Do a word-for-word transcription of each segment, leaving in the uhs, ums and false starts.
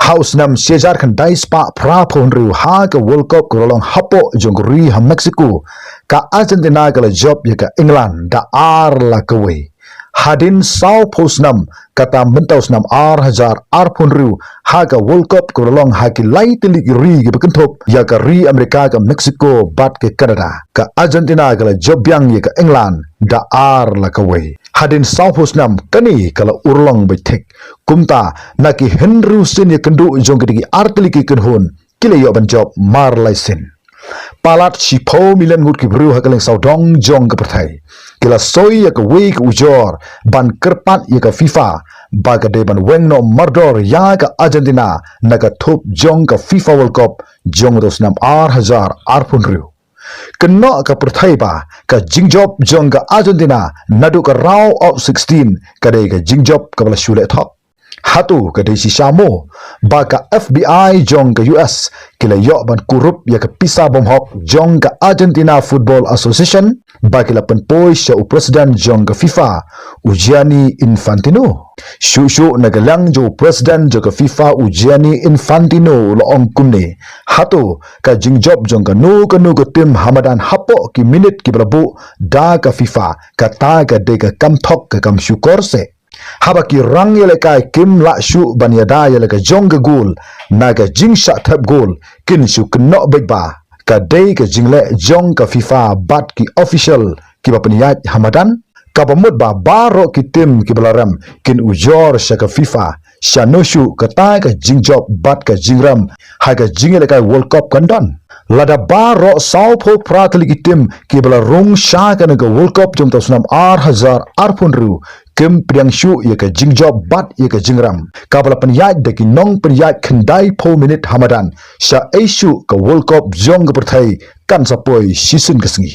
Ha u snem shi hajar khyndai spah phra phew hynriew ha ka World Cup ka la long hapoh jong ka ri ha Mexico, ka Argentina ka la jop ïa ka England da ar la kawei. Hadien saw phew snem, kata mynta u snem ar hajar arphew hynriew, ha ka World Cup ka la long ha ki lai tylli ki ri kiba kynthup ïa ka ri Amerika, ka Mexico bad ka Canada, ka Argentina ka la jop biang ïa ka England da ar la kawei. Hadien saw phew snem kane ka la urlong beit thik. Kumta na ki hynriew sien ïakynduh jong kita ki ar tylli ki kynhun, ki la ïoh ban jop mar lai sien. Palat shiphew million ngut ki briew ha ka liang sawdong jong ka pyrthei ki la soi ïa kawei ka ujor ban kyrpad ïa ka FIFA ba ka dei ban weng noh mardor ïa ka Argentina na ka thup jong ka FIFA World Cup jong uta u snem ar hajar arphew hynriew. Kynnoh ka pyrthei ba ka jingjop jong ka Argentina naduh ka round of sixteen ka dei ka jingjop kaba la shu leh thok. Hato ka dei shisha mo ba ka FBI jong ka U S ki la ïoh ban kurup ïa ka pisa bymhok jong ka Argentina Football Association, ba ki la pynpoi sha u president jong ka FIFA, u Gianni Infantino? Shuh shuh na ka liang jong u president jong ka FIFA, u Gianni Infantino, u la ong kumne: Hato ka jingjop jong kano kano ka tim ha madan hapoh ki minit kiba la buh da ka FIFA, kata ka dei ka kam thok, ka kam shukor se? Haba ki rangïalehkai kim lah shuh ban ïada ïa la ka jong ka gol na ka jingshah thep gol, kin shu kynnoh beit ba ka dei ka jingleh jong ka FIFA bad ki official kiba pynïaid ha madan? Kaba mut ba baroh ki tim kiba la rem kin ujor sha ka FIFA, shano shuh kata ka jingjop bad ka jingrem ha ka jingïalehkai World Cup kan don? Lada baroh saw phew phra tylli ki tim kiba la rung sha kane ka World Cup jong uta u snem ar hajar arphew hynriew kim pdiang shuh ïa ka jingjop bad ïa ka jingrem kaba la pynïaid da ki nongpynïaid khyndai phew minit ha madan, shaei shuh ka World Cup jong ka pyrthei kan sa poi shisien ka sngi?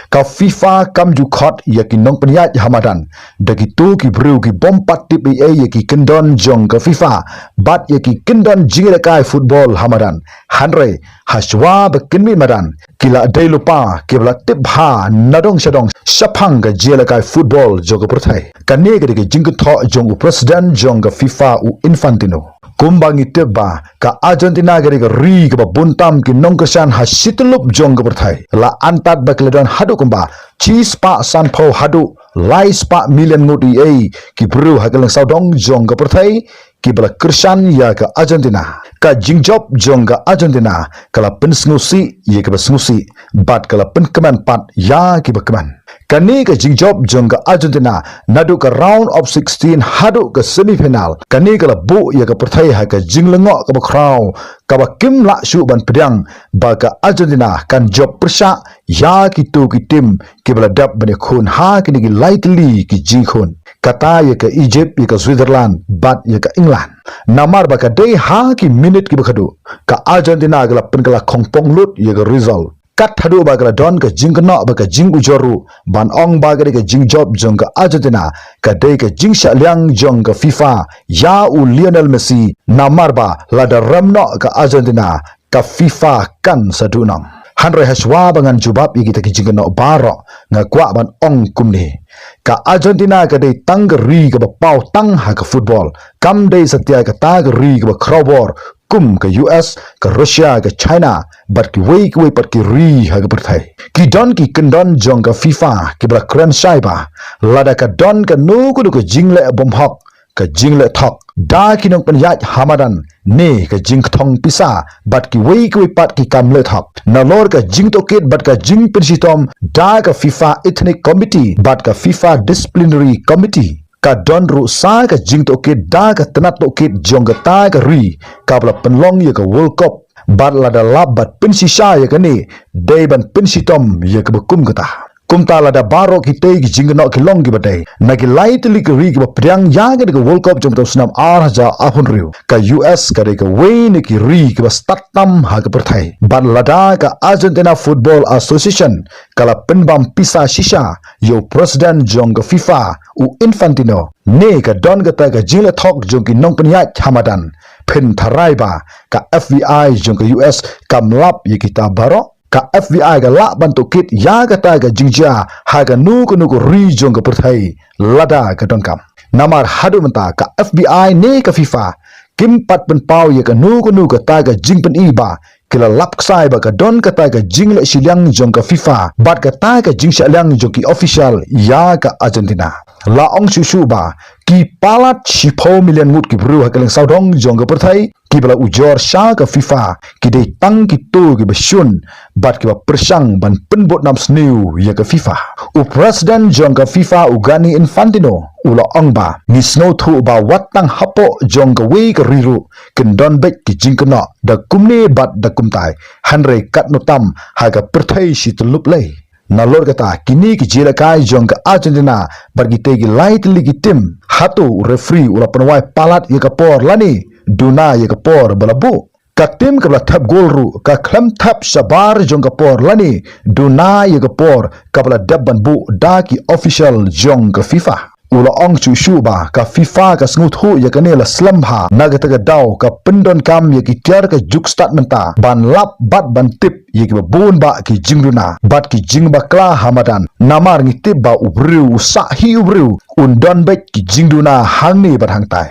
Ka FIFA kam ju khot ïa ki nongpynïaid ha madan da kito ki briew ki bym pat tip ei ei ïa ki kyndon jong ka FIFA bad ïa ki kyndon jingïalehkai football ha madan. Hynrei hashwa ba kin mih madan, ki la dei lypa kiba la tip bha nadong shadong shaphang ka jingïalehkai football jong ka pyrthei. Kane ka dei ka jingkynthoh jong u president jong ka FIFA, u Infantino. Kumba ngi tip ba ka Argentina ka dei ka ri kaba bun tam ki nongkyrshan ha shityllup jong ka pyrthei, la antad ba ki la don haduh kumba shispah sanphew haduh laispah million ngut ei ei ki briew ha ka liang sawdong jong ka pyrthei kiba la kyrshan ïa ka Argentina. Ka jingjop jong ka Argentina ka la pynsngewsih ïa kiba sngewsih bad ka la pynkmen pat ïa kiba kmen. Kane ka jingjop jong ka Argentina naduh ka round of sixteen haduh ka semifinal, kane ka la buh ïa ka pyrthei ha ka jinglyngngoh kaba khraw, kaba kim lah shuh ban pdiang ba ka Argentina kan jop pyrshah ïa kito ki tim kiba la dep ban ïakhun ha kine ki lai tylli ki jingkhun, kata ïa ka Egypt, ïa ka Switzerland bad ïa ka England. Namar ba ka dei ha ki minit kiba khadduh ka Argentina ka la pynkylla khongpong lut ïa ka result, kat haduh ba ka la don ka jingkynnoh bad ka jingujor ruh ban ong ba ka dei ka jingjop jong ka Argentina ka dei ka jingshah liang jong ka FIFA ïa u Lionel Messi, namar ba lada rem noh ka Argentina, ka FIFA kan sa duhnong. Hynrei hashwa ba ngan jubab ïa kita ki jingkynnoh baroh, nga kwah ban ong kumne: ka Argentina ka dei tang ka ri kaba paw tang ha ka football, kam dei satia kata ka ri kaba khrawbor kum ka U S, ka Russia, ka China bad kiwei kiwei pat ki ri ha ka pyrthei. Ki don ki kyndon jong ka FIFA kiba la kren shai ba lada ka don kano kano ka jingleh bymhok, ka jingleh thok da ki nongpynïaid ha madan ne ka jingkthong pisa bad kiwei kiwei pat ki kam leh thok, nalor ka jingtohkit bad ka jingpynshitom da ka FIFA Ethics Committee bad ka FIFA Disciplinary Committee, ka don ruh sa ka jingtohkit da ka tnat tohkit jong kata ka ri kaba la pynlong ïa ka World Cup. Bad lada lap bad pynshisha ïa kane, dei ban pynshitom ïa kaba kum kata. Kumta lada baroh kitei ki jingkynnoh ki long kiba dei, na ki lai tylli ki ri kiba pdiang ïa kane ka World Cup jong uta u snem ar hajar arphew hynriew, ka U S ka dei kawei na ki ri kiba stad tam ha ka pyrthei. Bad lada ka Argentina Football Association ka la pynbam pisa shisha ïa u president jong ka FIFA, u Infantino, ne ka don kata ka jingleh thok jong ki nongpynïaid ha madan, phin tharai ba ka FBI jong ka U S kam lap ïa kita baroh? Ka FBI ka lah ban tohkit ïa kata ka jingjia ha kano kano ka ri jong ka pyrthei lada ka donkam. Namar haduh mynta ka FBI ne ka FIFA kim pat pynpaw ïa kano kano kata ka jingpyni ba ki la lap ksai ba ka don kata ka jingleh shiliang jong ka FIFA bad kata ka jingshah liang jong ki official ïa ka Argentina. La ong shuh shuh ba ki palat shiphew million ngut ki briew ha kylleng sawdong jong ka pyrthei kiba la ujor sha ka FIFA ki dei tang kito kiba shun bad kiba pyrshang ban pynbud nam sniew ïa ka FIFA. U president jong ka FIFA u Gianni Infantino u la ong ba ngi sngewthuh ba wat tang hapoh jong kawei ka ri ruh kin don beit ki jingkynnoh da kumne bad da kumtai, hynrei katno tam ha ka pyrthei shi tyllup lei. Nalor kata, kine ki jingïalehkai jong ka Argentina bad kitei ki lai tylli ki tim, hato u referee u la pynwai palat ïa ka por lane duna ïa ka por ba la buh? Ka tim kaba la thep gol ruh ka khlem thep shabar jong ka por lane duna ïa ka por kaba la dep ban buh da ki official jong ka FIFA. U la ong shuh shuh ba ka FIFA ka sngewthuh ïa kane la slem bha na kata ka daw ka pyndonkam ïa ki tiar ka juk stad mynta ban lap bad ban tip ïa kiba bun bah ki jingduna bad ki jingbakla ha madan. Namar ngi tip ba u briew u sah hi u briew un don beit ki jingduna hangne bad hangtai.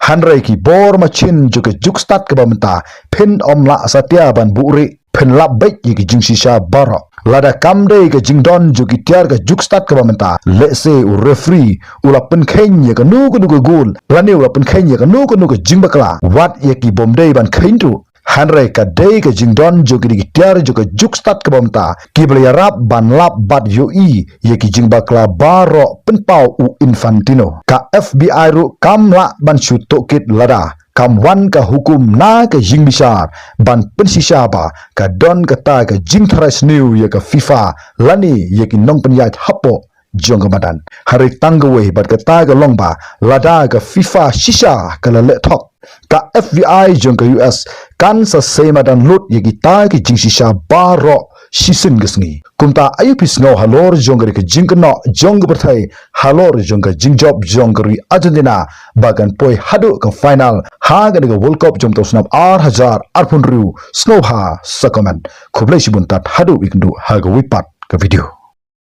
Hynrei ki bor machin jong ka juk stad kaba mynta phin ym lah satia ban buhrieh, phin lap beit ïa ki jingshisha baroh. Lada kam dei ka jingdon jong ki tiar ka juk stad kaba mynta, lehse u referee u la pynkheiñ ïa kano kano ka gol lane u la pynkheiñ ïa kano kano ka jingbakla, wat ïa ki bym dei ban kheiñ ruh. Hynrei ka dei ka jingdon jong kine ki tiar jong ka juk stad kaba mynta kiba la ïarap ban lap bad ïohi ïa ki jingbakla baroh, pynpaw u Infantino. Ka FBI ruh kam lah ban shu tohkit lada kam wan ka hukum na ka jingbishar ban pynshisha ba ka don kata ka jingtharai sniew ïa ka FIFA lane ïa ki nongpynïaid hapoh jong ka madan. Hynrei tang kawei bad kata ka long ba lada ka FIFA shisha ka la leh thok, ka FBI jong ka US kan sa sei madan lut ïa kita ki jingshisha baroh shisien ka sngi. Kumta ayu phi sngew halor jong ka jingkynnoh jong ka pyrthei halor jong ka jingjop jong ka ri Argentina ba kan poi haduh ka final ha kane ka World Cup jong u snem ar hajar arphew hynriew? Sngewbha sa comment. Khublei shibun tad haduh ïa kynduh ha kawei pat ka video.